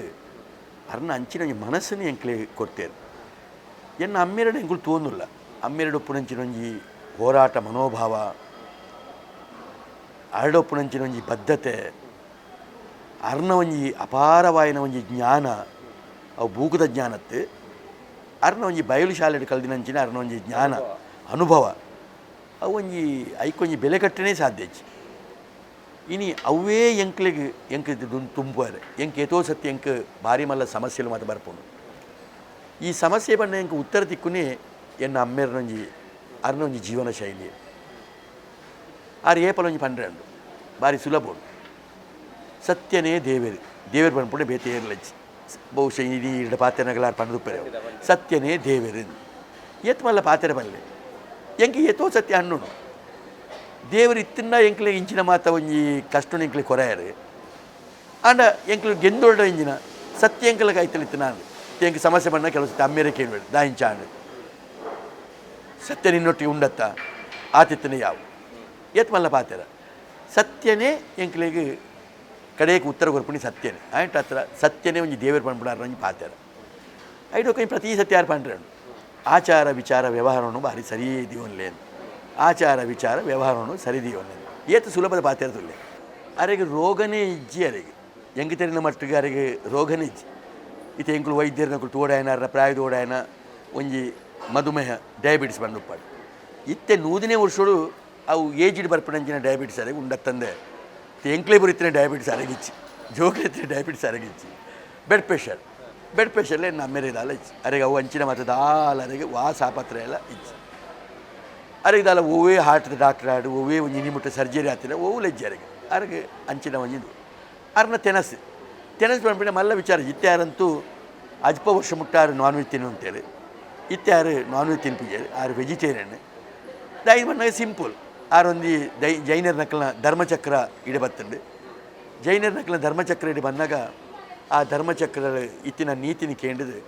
ಅರ್ನ ಅಂಚಿನ ಒಂಜಿ ಮನಸ್ಸನ್ನು ಎಂಕ್ಲೆ ಕೊಡ್ತೇರು. ಎನ್ನ ಅಮ್ಮೆರಡು ಎಂಕುಲು ತೋನುಲ್ಲ ಅಮ್ಮೆರಡು ಉಪ್ಪುನಂಚಿನ ಒಂಜಿ ಹೋರಾಟ ಮನೋಭಾವ ಅರಡೊಪ್ಪುನಂಚಿನ ಒಂಜಿ ಬದ್ಧತೆ ಅರ್ನ ಒಂಜಿ ಅಪಾರವಾಯಿನ ಒಂಜಿ ಜ್ಞಾನ ಅವು ಬೂಕುದ ಜ್ಞಾನತ್ತು ಅರ್ನ ಒಂಜಿ ಬಯಲು ಶಾಲೆಡ್ ಕಲ್ದಿನಂಚಿನ ಅರ್ನ ಒಂಜಿ ಜ್ಞಾನ ಅನುಭವ ಅವು ಒಂಜಿ ಐಕೊಂಜಿ ಬೆಲೆ ಕಟ್ಟನೇ ಸಾಧ್ಯ ಇಜ್ಜಿ. ಇನಿ ಅವೇ ಎಂಕ್ಲೆಗ್ ಎಂಕ್ ತುಂಬುವಾರೆ ಎಂಕ್ ಏತೋ ಸತ್ಯ ಎಂಕ್ ಭಾರಿ ಮಲ್ಲ ಸಮಸ್ಯೆಲು ಮಾತ ಬರ್ಪುಂಡು. ಈ ಸಮಸ್ಯೆ ಪಂಡ ಎಂಕ್ ಉತ್ತರ ತಿಕ್ಕುನೇ ಎನ್ನ ಅಮ್ಮೇರ್ನೊಂಜಿ ಅರ್ನೊಂಜಿ ಜೀವನ ಶೈಲಿ. ಆರ್ ಏಪಲೊಂಜಿ ಪಂಡ್ರೆ ಭಾರಿ ಸುಲಭ ಉಂಡು. ಸತ್ಯನೇ ದೇವೇರು ದೇವೇರು ಪನ್ಪುಂಡೆ ಬೇತೆ ಏರ್ಲಜ್ಜಿ ಬಹುಶಃ ಇಡೀ ಇಡ ಪಾತೆರನಗಲಾರ್ ಪಂಡುಪ್ಪರೆ ಸತ್ಯನೇ ದೇವೇರು ಏತ್ ಮಲ್ಲ ಪಾತೆರ ಬಲ್ಲೆ ಎಂಕ್ ಏತೋ ಸತ್ಯ ಅಣ್ಣುನು ದೇವರು ಇತ್ತಿಂದ ಎಂಕ್ಲೆ ಇಂಚಿನ ಮಾತ ಒಂಜಿ ಕಷ್ಟನ ಎಂಕ್ಲೆ ಕೊರೆಯರು ಆಂಡ ಎಂಕ್ಲು ಗೆಂದೊಳ್ಡ ಇಂಜಿನ ಸತ್ಯ ಎಂಕ್ಲ ಕಾಯ್ತಲಿತ್ತು ನಾನು ಎಂಕ್ ಸಮಸ್ಯೆ ಬಣ್ಣ ಕೆಲವು ಸತ್ಯ ಅಮ್ಮೇರೆ ಕೇಳ್ಬೇಡ ದಾ ಇಂಚ ಆಂಡ್ ಸತ್ಯ ನಿನ್ನೊಟ್ಟಿಗೆ ಉಂಡತ್ತ ಆತಿತ್ತನೇ ಯಾವು ಏತ್ ಮಲ್ಲ ಪಾತೆರ ಸತ್ಯನೇ ಎಂಕ್ಲೆಗ್ ಕಡೆಗೆ ಉತ್ತರ ಕೊರ್ಪುಣಿ ಸತ್ಯನೇ ಆಯ್ತು ಹತ್ರ ಸತ್ಯನೇ ಒಂಜಿ ದೇವರು ಪನ್ಪುನಾರ ಒಂಜಿ ಪಾತೆರ ಐಡೊಕ ಪ್ರತಿ ಸತ್ಯ ಯಾರು ಪಂಡ್ರೆ ಆಚಾರ ವಿಚಾರ ವ್ಯವಹಾರವನ್ನು ಭಾರಿ ಸರಿ ದಿವನ್ಲೇನು ಆಚಾರ ವಿಚಾರ ವ್ಯವಹಾರವನ್ನು ಸರಿ ದಿವನ್ಲೇನು ಏತು ಸುಲಭದ ಪಾತೆರ ತುಲ್ಲೆ ಅರೆಗೆ ರೋಗನೇ ಇಜ್ಜಿ ಅರೆಗೆ ಎಂಕ್ ತೆರಿನ ಮಟ್ಟಿಗೆ ಅರೆಗೆ ರೋಗನೇ ಇಜ್ಜಿ ಇತ್ತೆ ಎಂಕುಲು ವೈದ್ಯರನಕುಲು ತೋಡಾಯನ ಪ್ರಾಯ ತೋಡಾಯನ ಒಂಜಿ ಮಧುಮೇಹ ಡಯಾಬಿಟಿಸ್ ಬಂದುಪ್ಪಾಡು ಇತ್ತೆ ನೂದನೇ ವರ್ಷಡು ಅವು ಏಜಿಡ್ ಬರ್ಪಣಂಚಿನ ಡಯಾಬಿಟಿಸ್ ಅರೆಗೆ ಉಂಡತ್ತಂದೆ ಎಂಕ್ಲೆ ಬರಿತಿನ ಡಯಾಬಿಟಿಸ್ ಅರಗಿಚ್ಚಿ ಜೋಕ್ಲೆತ್ತಿನ ಡಯಾಬಿಟಿಸ್ ಅರಗಿಚ್ಚಿ bed pressure bed ಪ್ರೆಷರ್ಲೆ ನಮ್ಮೆರೆ ದಾಲ ಇಚ್ಚಿ ಅರೆಗೆ ಅವು ಅಂಚಿನ ಮತ್ತು ದಾಲ ಅರೆಗೆ ವಾ ಸಾಪತ್ರ ಎಲ್ಲ ಇಚ್ಚಿ ಅರೆಗೆ ದಾಲ ಓವೇ ಹಾರ್ಟ್ದ ಡಾಕ್ಟರ್ ಆಡು ಓವೇ ಒಂಜಿ ನಿಮುಟ್ಟ ಸರ್ಜರಿ ಆತಿಲ್ಲ ಓವು ಲಜ್ಜೆ ಅರೆಗೆ ಅರೆಗೆ ಅಂಚಿನ ಒಂಜಿದು ಅರ್ನ ತೆನಸು ತೆನಸು ಪನ್ಪಿನ ಮಲ್ಲ ವಿಚಾರ ಇತ್ಯಾರಂತೂ ಅಜ್ಪ ವರ್ಷ ಮುಟ್ಟಾರು ನಾನ್ ವೆಜ್ ತಿನ್ನು ಅಂತೇಳಿ ಇತ್ಯಾರು ನಾನ್ ವೆಜ್ ತಿನ್ಪಿಜಾರು ಆರು ವೆಜಿಟೇರಿಯನ್ ದಾಯಿ ಬಣ್ಣಗೆ ಸಿಂಪಲ್ ಆರೊಂದು ದೈ ಜೈನರ ನಕಲ್ನ ಧರ್ಮಚಕ್ರ ಇಡೆ ಬತ್ತಂಡು ಜೈನರ ನಕಲ್ನ ಧರ್ಮಚಕ್ರ ಇಡೆ ಬಂದಾಗ ಆ ಧರ್ಮಚಕ್ರ ಇತ್ತಿನ ನೀತಿನ ಕೇಂದ್ರದು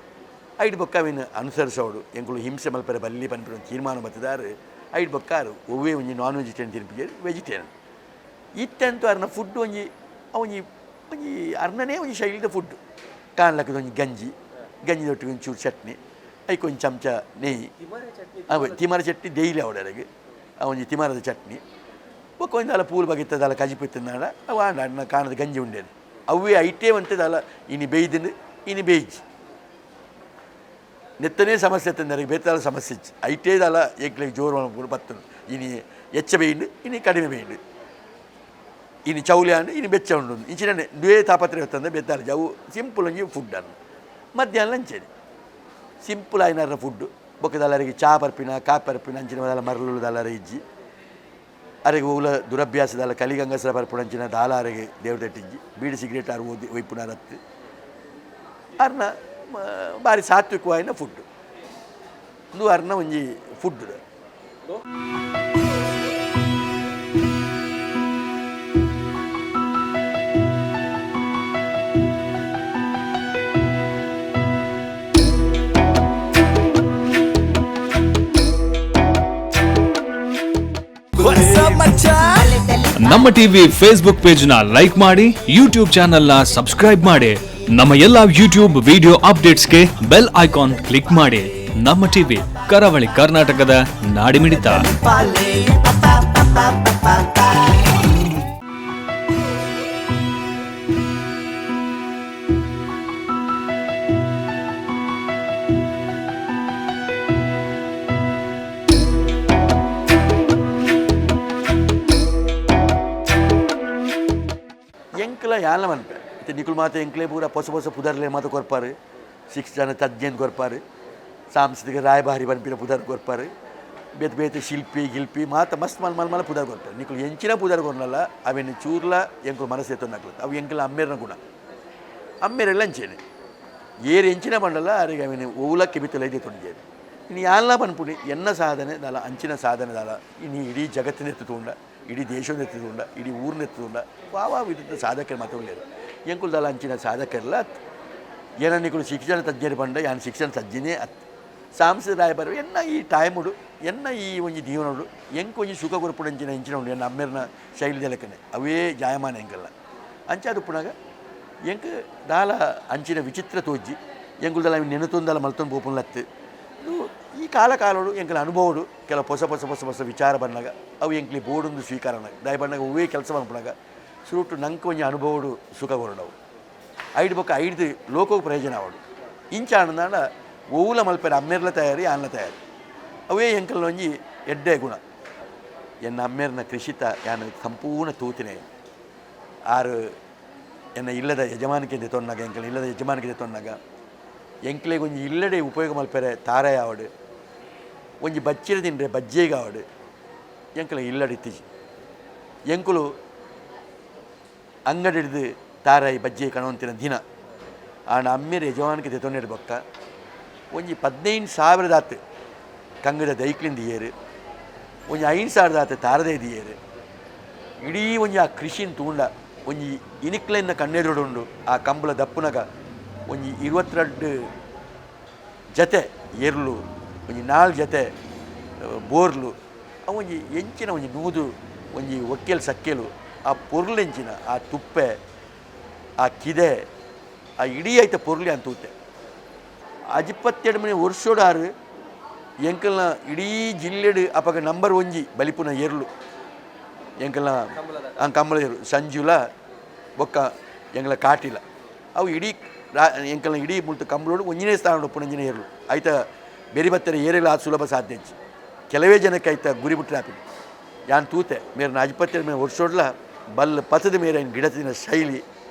ಐಡ್ ಬೊಕ್ಕ ಅವಿನ ಅನುಸರಿಸೋಡು ಎಂಕುಲು ಹಿಂಸೆ ಮಲ್ಪರೆ ಬಲ್ಲಿ ಪನ್ಪಿನ ತೀರ್ಮಾನ ಬತ್ತದಾರು ಐಡ್ ಬೊಕ್ಕಾರು ಒವ್ವೇ ಒಂಜಿ ನಾನ್ ವೆಜಿಟೇರಿಯನ್ ತಿನ್ಪಿಜಾರು ವೆಜಿಟೇರಿಯನ್ ಇತ್ತಂತೂ ಅರ್ನ ಫುಡ್ ಒಂಜಿ ಒಂಜಿ ಒಂಜಿ ಅರ್ನನೇ ಒಂಜಿ ಶೈಲಿದ ಫುಡ್ ಕಾಣ್ಲಕ್ಕದ ಒಂಜಿ ಗಂಜಿ ಗಂಜಿ ದೊಟ್ಟಿಗೆ ಒಂಚೂರು ಚಟ್ನಿ ಐಕ್ ಒಂಜಿ ಚಮಚ ನೆಯ್ಯಿ ಅವೆ ತಿಮರ ಚಟ್ನಿ ಡೈಲಿ ಅವಡರೆಗೆ ಒಂಜಿ ತಿಮರದ ಚಟ್ನಿ ಬೊಕ್ಕ ಒಂಜಿ ದಾಲ ಪೂಲ್ ಬಗೆತ್ತ ದಾಲ ಕಜಿಪು ಇತ್ತಂದಾಡ ಅವು ಆಂಡ ಅಣ್ಣ ಕಾಣದ ಗಂಜಿ ಉಂಡೇನು ಅವೇ ಐಟೇ ಅಂತೆ ದಾಲ ಇನಿ ಬೇಯ್ದಿಂಡು ಇನಿ ಬೇಯ್ಜಿ ನೆತ್ತನೇ ಸಮಸ್ಯೆ ತಂದರೆ ಬೇತಾಲ ಸಮಸ್ಯೆ ಇಚ್ಚಿ ಐಟೇ ದಾಲ ಏಕ್ಲೆಗ್ ಜೋರು ಬತ್ತನು ಇನಿ ಎಚ್ಚ ಬೇಯಿಂಡು ಇನಿ ಕಡಿಮೆ ಬೇಯಿಂಡು ಇನಿ ಚೌಲಿ ಆಂಡ್ ಇನಿ ಬೆಚ್ಚ ಉಂಡು ಇಂಚಿನ ದ್ವೇ ತಾಪತ್ರೆ ಹೊತ್ತಂದ್ರೆ ಬೆತ್ತಾಲ ಅವು ಸಿಂಪಲ್ ಒಂಜಿ ಫುಡ್ ಅನ್ನು ಮಧ್ಯಾಹ್ನ ಲಂಚೇನೆ ಸಿಂಪಲ್ ಆಯ್ನಾರ ಫುಡ್ ಬೊಕ್ಕ ದಾಲರಿಗೆ ಚಾ ಪರ್ಪಿನ ಕಾಪಿ ಪರ್ಪಿನ ಅಂಚಿನ ದಾಲ ಮರಳು ದಾಲರ ಇಜ್ಜಿ ಅರೆಗೆ ಓಲ ದುರಭ್ಯಾಸ ದಾಲ ಕಲಿಗಂಗಸರ ಪರ್ಪುಣ ಅಂಚಿನ ದಾಲ ಅರೆಗೆ ದೇವ್ರ ತಟ್ಟಿಜ್ಜಿ ಬೀಡಿ ಸಿಗರೇಟ್ ಆರು ಓದಿ ಒಯ್ಪುನಾರ ಅತ್ತು ಅರ್ನ ಬಾರಿ ಸಾತ್ವಿಕವಾಯಿನ ಫುಡ್ ಇಂದು ಅರ್ನ ಒಂಜಿ food. What's up, ಮಚ್ಚಾ? ನಮ್ಮ TV Facebook page ನ ಲೈಕ್ ಮಾಡಿ, ಯೂಟ್ಯೂಬ್ ಚಾನೆಲ್ ನ ಸಬ್ಸ್ಕ್ರೈಬ್ ಮಾಡಿ, ನಮ್ಮ ಎಲ್ಲಾ ಯೂಟ್ಯೂಬ್ ವಿಡಿಯೋ ಅಪ್ಡೇಟ್ಸ್ಗೆ bell icon click ಮಾಡಿ. ನಮ್ಮ ಟಿವಿ, ಕರಾವಳಿ ಕರ್ನಾಟಕದ ನಾಡಿಮಿಡಿತ. ಪಾಲೆ ಪಾ ಪಾ ಪಾ ಪಾ. ಎಂಕ್ಲ ಯಾಲ ಮನ್ಪೆ ಇತ್ತೆ ನಿಕುಲು ಮಾತ ಎಂಕ್ಲೆ ಪೂರ ಪೊಸ ಪೊಸ ಪುದರ್ಲೆ ಮಾತ ಕೊರ್ಪಾರು ಶಿಕ್ಷಣ ತಜ್ಞನ್ ಕೊರ್ಪಾರು ಸಾಂಸ್ಕೃತಿಕ ರಾಯಭಾರಿ ಪನ್ಪಿನ ಪುದರ್ ಕೊರ್ಪಾರು ಬೇತೆ ಬೇತೆ ಶಿಲ್ಪಿ ಗಿಲ್ಪಿ ಮಾತ ಮಸ್ತ್ ಮಲ್ ಮಲ್ ಮಲ್ಲ ಪುದರ್ ಕೊರ್ಪಾರು ನಿಕುಲು ಎಂಚಿನ ಪುದರ್ ಕೊರ್ನಲ್ಲ ಅವೆನ್ ಚೂರ್ಲ ಎಂಕುಲು ಮನಸ್ಸು ಎತ್ತೊಂದಾಕ್ಲ ಅವು ಎಂಕುಲ ಅಮ್ಮೇರ್ನ ಗುಣ ಅಮ್ಮೇರೆಲ್ಲ ಅಂಚೇನೆ ಏರ್ ಎಂಚಿನ ಪಂಡಲ ಅರೆಗೆ ಅವೆನ್ ಓವುಲ ಕೆಬಿತಲ ಎತ್ತೊಂಡಿದ್ದೇನೆ ಇನ್ನು ಯಾಲ್ಲ ಪನ್ಪುಣಿ ಎನ್ನ ಸಾಧನೆ ದಾಲ ಅಂಚಿನ ಸಾಧನೆ ದಾಲ ಇನ್ನು ಇಡೀ ಜಗತ್ತಿನ ಎತ್ತುಂಡ ಇಡೀ ದೇಶದ ಎತ್ತುಂಡ ಇಡೀ ಊರ್ನ ಎತ್ತುಂಡ ವಾ ವಿಧದ ಸಾಧಕರು ಮಾತ್ರ ಉಳ್ಳೇರು ಎಂಕುಲು ದಾಲ ಅಂಚಿನ ಸಾಧಕರಲ್ಲ ಅತ್ ಏನ ನಿಕುಲು ಶಿಕ್ಷಣ ತಜ್ಞರು ಪಂಡ ಯಾನ್ ಶಿಕ್ಷಣ ತಜ್ಞನೇ ಅತ್ ಸಾಂಸ್ಕೃತಿಕ ರಾಯಭಾರಿ ಎನ್ನ ಈ ಟೈಮುಡು ಎನ್ನ ಈ ಒಂಜಿ ಜೀವನಡು ಎಂಕ್ ಒಂಜಿ ಸುಖ ಕೊರ್ಪುಡು ಅಂಚಿನ ಇಂಚಿನ ಉಂಡು ಎನ್ನ ಅಮ್ಮೇರ್ನ ಶೈಲಿ ದೆಲಕನೆ ಅವೇ ಜಾಯಮಾನ ಎಂಕಲ್ಲ ಅಂಚಾದ್ ಉಪ್ಪುನಾಗ ಎಂಕ್ ದಾಲ ಅಂಚಿನ ವಿಚಿತ್ರ ತೋಜ್ಜಿ ಎಂಕುಲು ದಾಲ ನೆನತೊಂದಾಲ ಮಲ್ತೊಂದು ಪೋಪುನ್ಲತ್ತು ಈ ಕಾಲ ಕಾಲೋಡು ಎಂಕಲ ಅನುಭವಡು ಕೆಲ ಹೊಸ ಹೊಸ ಹೊಸ ಹೊಸ ವಿಚಾರ ಬಂದಾಗ ಅವು ಎಂಕ್ಲಿ ಬೋರ್ಡೊಂದು ಸ್ವೀಕಾರ ದಾಯ ಬಂದಾಗ ಒವ್ವೇ ಕೆಲಸ ಮನ್ಪುನಾಗ ಸುರುಟು ನಂಕ್ ಒಂಜಿ ಅನುಭವಡು ಸುಖ ಕೊರಡವು ಐಡ್ ಬೊಕ್ಕ ಐಡ್ದು ಲೋಕಕ್ಕೆ ಪ್ರಯೋಜನ ಆವಡು ಇಂಚ ಆನಂದಾಂಡ ಒವ್ವುಲ ಮಲ್ಪೆರೆ ಅಮ್ಮೇರ್ಲ ತಯಾರಿ ಆನ್ಲ ತಯಾರಿ ಅವೇ ಎಂಕಲ್ನ ಒಂಜಿ ಎಡ್ಡೆ ಗುಣ. ಎನ್ನ ಅಮ್ಮೇರ್ನ ಕೃಷಿತ ಯಾನ್ ಸಂಪೂರ್ಣ ತೂತಿನೆ. ಆರು ಎನ್ನ ಇಲ್ಲದ ಯಜಮಾನಿಕೆ ದೆತೊನ್ನಾಗ ಎಂಕಲ್ ಇಲ್ಲದ ಯಜಮಾನಿಕೆ ದೆತೊನ್ನಾಗ ಎಂಕ್ಲೆಗ್ ಒಂಜಿ ಇಲ್ಲಡೆ ಉಪಯೋಗ ಮಲ್ಪೆರೆ ತಾರಾಯ ಆವಡ್ ಒಂಜಿ ಬಚ್ಚಿರ ತಿಂಡ್ರೆ ಬಜ್ಜೆಗ್ ಆವಡ್ ಎಂಕಲ ಇಲ್ಲಡೆ ಇತ್ತಿಜಿ. ಎಂಕುಲು ಅಂಗಡಿ ಹಿಡ್ದು ತಾರಾಯಿ ಬಜ್ಜೆ ಕಣವಂತಿನ ದಿನ ಆಂಡ ಅಮ್ಮೆರ್ ಯಜಮಾನಿಕೆ ದೆತೊನ್ನೆಡ್ ಬೊಕ್ಕ ಒಂಜಿ 15,000 ದಾತ್ ಕಂಗದ ದೈಕ್ಲಿಂದ ಏರು ಒಂಜಿ 5,000 ದಾತ್ ತಾರದೇ ದಿಯೇರು ಇಡೀ ಒಂಜಿ ಆ ಕೃಷಿನ್ ತೂಂಡ ಒಂಜಿ ಇನಿಕ್ಲೆನ್ನ ಕಣ್ಣೆದುರುಂಡು ಆ ಕಂಬಳ ದಪ್ಪುನಗ ಒಂಜಿ 22 ಜತೆ ಎರ್ಲು ಒಂಜಿ 4 ಜತೆ ಬೋರ್ಲು ಅವು ಒಂಜಿ ಎಂಚಿನ ಒಂಜಿ ನೂದು ಒಂಜಿ ಒಕ್ಕೆಲ್ ಸಕ್ಕೆಲು ಆ ಪೊರ್ಲೆಂಚಿನ ಆ ತುಪ್ಪೆ ಆ ಕಿದೆ ಆ ಇಡೀ ಐತ ಪೊರ್ಲಿ ಅಂತ ತೂತೆ. 27 ಮನೆ ವರ್ಷೋಡಾರು ಎಂಕಲ್ನ ಇಡೀ ಜಿಲ್ಲೆಡು ಅಪಗ ನಂಬರ್ ಒಂಜಿ ಬಲಿಪುನ ಎರ್ಲು ಎಂಕಲ್ನ ಕಂಬಳ ಎರ್ಲು ಸಂಜುಲ ಬೊಕ್ಕ ಎಂಕಲ ಕಾಟಿಲ ಅವು ಇಡೀ ಎಂಕಲ್ನ ಇಡೀ ಮುಲ್ತು ಕಂಬಳೋಡು ಒಂಜಿನೇ ಸ್ಥಾನ ಉಪ್ಪುನಂಜಿನ ಎರ್ಲು ಐತ ಬೇರೆ ಬತ್ತರ ಏರೆಲ್ಲ ಆತು ಸುಲಭ ಸಾಧ್ಯ ಇಜ್ಜಿ. ಕೆಲವೇ ಜನಕ್ಕೆ ಐತ ಗುರಿ ಬಿಟ್ಟರೆ ಆಪಿನ ಯಾನ್ ತೂತೆ ಮೇರ್ನ 27 ಮನೆ ವರ್ಷೋಡ್ಲ ಬಲ್ ಪತದ ಮೇರೆ ಗಿಡತಿನ ಶೈಲಿ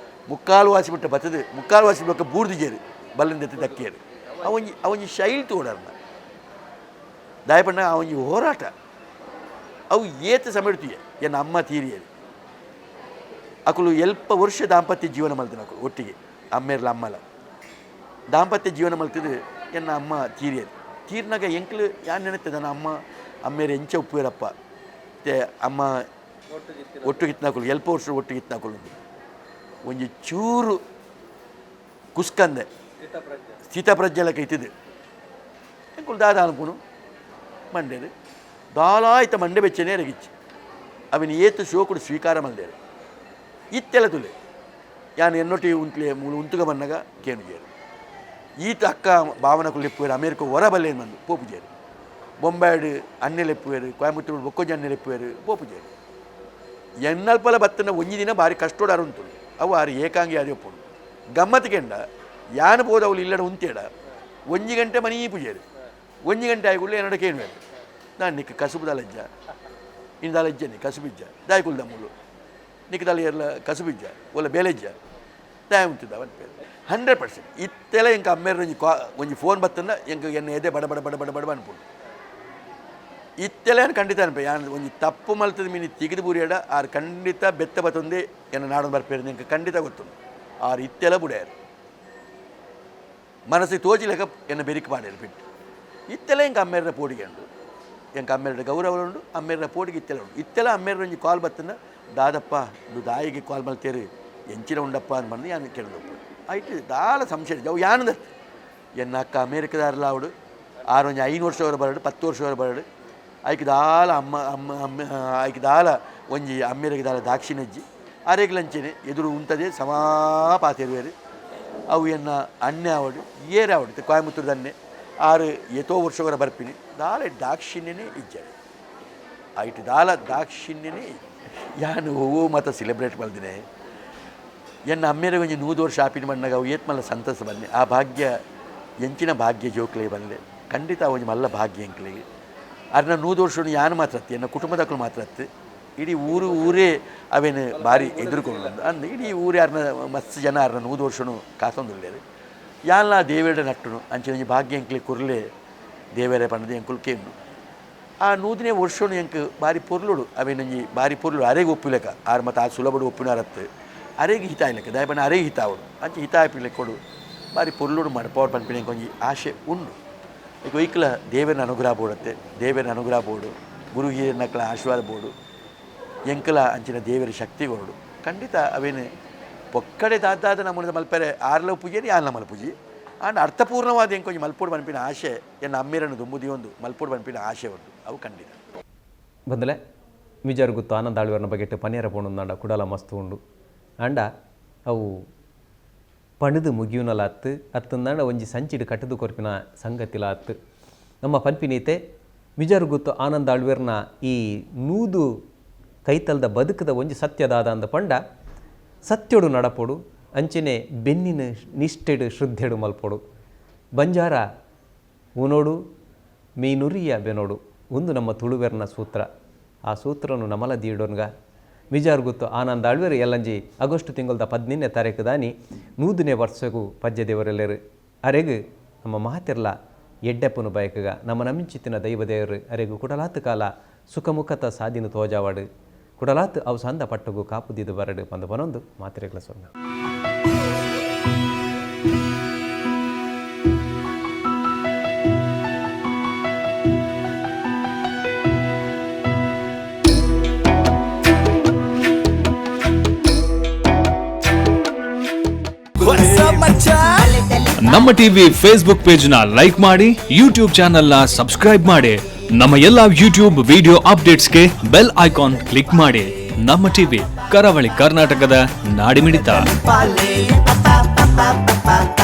ಮುಕ್ಕಾಲು ವಾಸಿ ಬಿಟ್ಟ ಬತ್ತದ ಮುಕ್ಕಾಲು ವಾಸಿ ಬೊಕ್ಕ ಬೂರ್ದು ಜೇರು ಬಲ್ಲಿಂದ ಎತ್ತಿ ದಕ್ಕಿಯರು ಅವೊಂಜಿ ಅವೊಂಜಿ ಶೈಲಿ ತೋಡರ್ನ ದಾಯಪಣ್ಣ ಅವೊಂಜಿ ಹೋರಾಟ ಅವು ಏತ ಸಮಡ್ತೀಯ ಎನ್ನ ಅಮ್ಮ ತೀರಿಯರು ಅಕುಲು ಎಲ್ಪ ವರ್ಷ ದಾಂಪತ್ಯ ಜೀವನ ಮಲ್ತಿನ ಅಕುಲು ಒಟ್ಟಿಗೆ ಅಮ್ಮೇರ್ಲ ಅಮ್ಮಲ ದಾಂಪತ್ಯ ಜೀವನ ಮಲ್ತಿದ್ದು ಎನ್ನ ಅಮ್ಮ ತೀರಿಯರು ತೀರ್ನಾಗ ಎಂಕ್ಲು ಯಾನ್ ನೆನತ್ತದೆ ನನ್ನ ಅಮ್ಮ ಅಮ್ಮೇರು ಎಂಚ ಉಪ್ಪುವೇರಪ್ಪ ते ಅಮ್ಮ ಒಟ್ಟಿಗೆ ಎಲ್ಪ ವರ್ಷ ಒಟ್ಟಿಗೆ ಇತ್ತಿನಕುಲು ಒಂಜಿ ಚೂರು ಕುಸ್ಕಂದೆ ಸ್ಥಿತಪ್ರಜ್ಞೆಲಕ ಇತ್ತಿದ್ದು ಎಂಕುಲು ದಾದ ಅನ್ಪುನು ಮಂಡೇರು ದಾಲಾಯ್ತ ಮಂಡೆ ಬೆಚ್ಚನೆ ರಗಿಚ್ಚಿ ಅವಿನ ಏತು ಶೋಕುಡು ಸ್ವೀಕಾರ ಮಲ್ದೇರು ಇತ್ತೆಲ ತುಲೆ ಯಾನ್ ಎನ್ನೊಟ್ಟಿ ಉಂತ್ಲೆ ಮೂಲು ಉಂತುಗ ಬನ್ನಗ ಕೇನುಜೇರು ಈತ ಅಕ್ಕ ಭಾವನಕುಲು ಲೆಪ್ಪುವೇರು ಅಮೇರಿಕ ಹೊರ ಬಲ್ಲೇನು ಬಂದು ಪೋಪುಜೇರು ಬೊಂಬಾಯ್ಡ್ ಅಣ್ಣೆ ಲೆಪ್ಪುವೇರು ಕೋಯಂಬತ್ತೂರು ಬೊಕ್ಕೊಜಿ ಅಣ್ಣೆ ಲೆಪ್ಪುವೇರು ಪೋಪುಜೇರು ಎನ್ನಲ್ಪಲ ಬತ್ತನ ಒಂಜಿ ದಿನ ಬಾರಿ ಕಷ್ಟೋಡು ಅರುಂತುಲು ಅವು ಆರು ಏಕಾಂಗಿ ಆದಿ ಒಪ್ಪುಡು ಗಮ್ಮತ್ ಕೆಂಡ ಯಾನ್ ಪೋದು ಅವಳು ಇಲ್ಲಡ ಉಂತೇಡ ಒಂಜಿ ಗಂಟೆ ಮನೀ ಪೂಜೇರು ಒಂಜಿ ಗಂಟೆ ಆಯ್ಕುಳ್ಳೆ ಎನ್ನಡ ಕೇನುವೇರು ನಾನು ನಿಕ್ಕ ಕಸುಬುದ ಲಜ್ಜ ಇನ್ನು ಲಜ್ಜ ನೀ ಕಸುಬಿಜ್ಜ ದಾಯ್ಕುಲ್ದ ಮೂಲು ನಿಕ್ಕ ದಾಲ ಎರ್ಲ ಕಸುಬಿಜ್ಜ ಒಲ್ಲ ಬೇಲೆಜ್ಜ ದಾಯ ಉಂತಿದ್ದ ಅವನ್ ಪೇರು 100% ಇತ್ತೆಲ್ಲ ಎಂಕ ಅಮ್ಮೇರು ಒಂಜಿ ಒಂಜಿ ಫೋನ್ ಬತ್ತಂದ ಎಂಕ ಎನ್ನ ಎದೆ ಬಡ ಬಡ ಬಡ ಬಡ ಬಡ ಅನ್ಪುಂಡು ಇತ್ತೆಲ್ಲ ಏನು ಖಂಡಿತ ಅನ್ಪೆ ಯಾನ್ ಒಂಜಿ ತಪ್ಪು ಮಲ್ತದ ಮೀನಿ ತಿಗಿದು ಬುರಿಯಡ ಆರು ಖಂಡಿತ ಬೆತ್ತ ಬತ್ತೊಂದೇ ಎನ್ನ ನಾಡೊಂದು ಬರ್ಪೇರು ಎಂಕ ಖಂಡಿತ ಗೊತ್ತುಂಡು ಆರು ಇತ್ತೆಲ್ಲ ಬುಡಿಯಾರು ಮನಸ್ಸಿಗೆ ತೋಚಿಲೆಕ್ಕ ಎನ್ನ ಬೆರಿಕ್ ಪಾಡೇರು ಬಿಟ್ಟು ಇತ್ತೆಲ್ಲ ಎಂಕ ಅಮ್ಮೇರ ಪೋಡಿಗೆ ಉಂಡು ಎಂಕ ಅಮ್ಮೇರ ಗೌರವ ಉಂಡು ಅಮ್ಮೇರ ಪೋಡಿಗೆ ಇತ್ತೆಲ್ಲ ಉಂಡು ಇತ್ತೆಲ್ಲ ಅಮ್ಮೇರ ಒಂಜಿ ಕಾಲ್ ಬತ್ತಂದ ದಾದಪ್ಪ ಇದು ದಾಯಿಗೆ ಕಾಲ್ ಮಲ್ತೇರು ಎಂಚಿನ ಉಂಡಪ್ಪ ಅಂತ ಬಂದು ಯಾನು ಕೇಳದಪ್ಪ ಆಯ್ತು ದಾಲ ಸಂಶಯ ಅವು ಯಾನಂದ ಎನ್ನ ಅಕ್ಕ ಅಮೇರಿಕದಾರಲ್ಲ ಅವಡು ಆರು ಒಂಜಿ 5 ವರ್ಷವರ ಬರಡು 10 ವರ್ಷವರ ಬರಡು ಐಕ್ ದಾಲ ಅಮ್ಮ ಅಮ್ಮ ಅಮ್ಮ ಐಕ್ ದಾಲ ಒಂಜಿ ಅಮ್ಮೇರಿಗೆ ದಾಲ ದಾಕ್ಷಿಣಜ್ಜಿ ಅರೆಗ್ಲಂಚೆನೆ ಎದುರು ಉಂಟದೆ ಸಮಾ ಪಾತೆರುವೇರು ಅವು ಎನ್ನ ಅಣ್ಣೆ ಆವಡು ಏರೆ ಆವಡು ಕೋಯಂಬತ್ತೂರು ಅನ್ನೆ ಆರು ಏತೋ ವರ್ಷವರ ಬರ್ಪಿನಿ ದಾಲ ದಾಕ್ಷಿಣ್ಯನೇ ಇಜ್ಜಾರೆ ಐಟ್ ದಾಲ ದಾಕ್ಷಿಣ್ಯನೇ ಯಾನು ಹೂವು ಮತ ಸೆಲೆಬ್ರೇಟ್ ಮಲ್ದಿನೆ ಎನ್ನ ಅಮ್ಮೇರೆ ಒಂಜಿ 100 ವರ್ಷ ಆಪಿನ ಮಣ್ಣಾಗ ಅವು ಏತ್ ಮಲ್ಲ ಸಂತಸ ಬನ್ನಿ ಆ ಭಾಗ್ಯ ಎಂಚಿನ ಭಾಗ್ಯ ಜೋಕ್ಲೆ ಬಲ್ಲೆ ಖಂಡಿತ ಒಂಜಿ ಮಲ್ಲ ಭಾಗ್ಯ ಎಂಕ್ಲೆಗೆ ಅರ್ನ 100 ವರ್ಷ ಯಾನು ಮಾತ್ರ ಅತ್ತಿ ಎನ್ನ ಕುಟುಂಬದಕ್ಕಲು ಮಾತ್ರ ಅತ್ತಿ ಇಡೀ ಊರು ಊರೇ ಅವೇನು ಭಾರಿ ಎದುರುಕೊಂಡು ಅಂದ್ ಇಡೀ ಊರೇ ಅರ್ನ ಮಸ್ತ್ ಜನ ಅರ್ನ 100 ವರ್ಷನು ಕಾತೊಂದುಲ್ಲೇರು ಯಾನ್ಲ ದೇವೇಡ ನಟ್ಟುನು ಅಂಚಿನ ಒಂಜಿ ಭಾಗ್ಯ ಎಂಕ್ಲೆ ಕುರ್ಲೆ ದೇವೇರೆ ಪಂಡದ ಎಂಕುಲು ಕೇಂಡು ಆ 100ನೇ ವರ್ಷನು ಎಂಕ್ ಬಾರಿ ಪೊರ್ಲುಡು ಅವೇನೊಂಜಿ ಬಾರಿ ಪೊರ್ಲು ಅರೆಗೆ ಒಪ್ಪುಲೆಕ ಆರು ಮತ್ತು ಆ ಸುಲಭಡು ಒಪ್ಪುನಾರತ್ತು ಅರೆಗೆ ಹಿತ ಆಯ್ಲೆಕ್ಕ ದಯಪಣ್ಣ ಅರೆಗೆ ಹಿತ ಅವಡು ಅಂಚೆ ಹಿತ ಆಯ್ಪಿಲೆ ಕೊಡು ಬಾರಿ ಪೊರ್ಲುಡು ಮಡಪವಡ್ ಪನ್ಪಿನ ಎಂಕೊಂಜಿ ಆಶೆ ಉಂಡು ಈಗ ಒಯ್ಕಲ ದೇವರ ಅನುಗ್ರಹ ಬೋಡತ್ತೆ ದೇವರ ಅನುಗ್ರಹ ಬೋಡು ಗುರು ಹಿರಿಯನಕ್ಲ ಆಶೀರ್ವಾದ ಬೋಡು ಎಂಕಲ ಅಂಚಿನ ದೇವರ ಶಕ್ತಿ ಕೊರಡು ಖಂಡಿತ ಅವೇನು ಪೊಕ್ಕಡೆ ದಾದಾದ ನಮ್ಮದ ಮಲ್ಪೆರೆ ಆರ್ಲ ಪೂಜೆ ಯಾನ್ಲ ಮಲ್ಪೂಜೆ ಆಂಡ ಅರ್ಥಪೂರ್ಣವಾದ ಎಂಕೊಂಜಿ ಮಲ್ಪೋಡು ಪನ್ಪಿನ ಆಶೆ ಎನ್ನ ಅಮ್ಮೇರನ್ನು ದುಂಬುದಿ ಒಂದು ಮಲ್ಪೋಡು ಪನ್ಪಿನ ಆಶೆ ಉಂಟು ಅವು ಖಂಡಿತ. ಬಂದಲೆ ಮಿಜಾರು ಗುತ್ತು ಆನಂದ ಆಳ್ವೆರ್ನ ಬಗೆಟ್ ಪನಿಯರ ಪೋಣುಂದಾಂಡ ಕುಡಲ ಮಸ್ತು ಉಂಡು ಆಂಡ ಅವು ಪಣದು ಮುಗಿಯುನಲ ಅತ್ತು ಅತ್ತಂದಾಂಡ ಒಂಜಿ ಸಂಚಿಡು ಕಟ್ಟದು ಕೊರ್ಪಿನ ಸಂಗತಿಲ ಅತ್ತು. ನಮ್ಮ ಪನ್ಪಿನೀತೆ ಮಿಜಾರು ಗುತ್ತು ಆನಂದ ಆಳ್ವೆರ್ನ ಈ ನೂದು ಕೈತಲ್ದ ಬದುಕದ ಒಂಜಿ ಸತ್ಯದಾದ ಅಂದ ಪಂಡ ಸತ್ಯೊಡು ನಡಪೊಡು ಅಂಚನೆ ಬೆನ್ನಿನ ನಿಷ್ಠೆಡು ಶ್ರದ್ಧೆಡು ಮಲ್ಪೊಡು ಬಂಜಾರ ಉನೋಡು ಮೀನುರಿಯ ಬೆನೋಡು ಒಂದು ನಮ್ಮ ತುಳುವೆರ್ನ ಸೂತ್ರ. ಆ ಸೂತ್ರನು ನಮಲ ದೀಡೋನ್ಗ ಮಿಜಾರ್ಗುತ್ತು ಆನಂದ ಆಳ್ವೆರ್ ಎಲ್ಲಂಜಿ ಆಗಸ್ಟ್ ತಿಂಗಳದ 15ನೇ ತಾರೀಕು ದಾನಿ 100ನೇ ವರ್ಷಗೂ ಪಜ್ಜೆ ದೇವರೆಲ್ಲರು ಅರೆಗ್ ನಮ್ಮ ಮಹಾತಿರ್ಲ ಎಡ್ಡೆಪ್ಪನು ಬಯಕಗ ನಮ್ಮ ನಮಿಂಚಿತ್ತಿನ ದೈವದೇವರು ಅರೆಗು ಕುಡಲಾತು ಕಾಲ ಸುಖಮುಖತ ಸಾದಿನ ತೋಜಾವಾಡು ಕುಡಲಾತು ಅವು ಸಂದ ಪಟ್ಟಗು ಕಾಪುದಿದ್ದು ಬರಡು ಪಂದು ಪನೊಂದು ಮಾತ್ರೆಗಳ ಸೊನ್ನ. What's up, ಮಚ್ಚಾ? ನಮ್ಮ ಟಿವಿ ಫೇಸ್ಬುಕ್ ಪೇಜ್ ನ ಲೈಕ್ ಮಾಡಿ, ಯೂಟ್ಯೂಬ್ ಚಾನೆಲ್ ನ ಸಬ್ಸ್ಕ್ರೈಬ್ ಮಾಡಿ, ನಮ್ಮ ಎಲ್ಲಾ ಯೂಟ್ಯೂಬ್ ವಿಡಿಯೋ ಅಪ್ಡೇಟ್ಸ್ಗೆ ಬೆಲ್ ಐಕಾನ್ ಕ್ಲಿಕ್ ಮಾಡಿ. ನಮ್ಮ ಟಿವಿ, ಕರಾವಳಿ ಕರ್ನಾಟಕದ ನಾಡಿಮಿಡಿತ. ಪಾಲೆ, pa pa pa pa pa pa.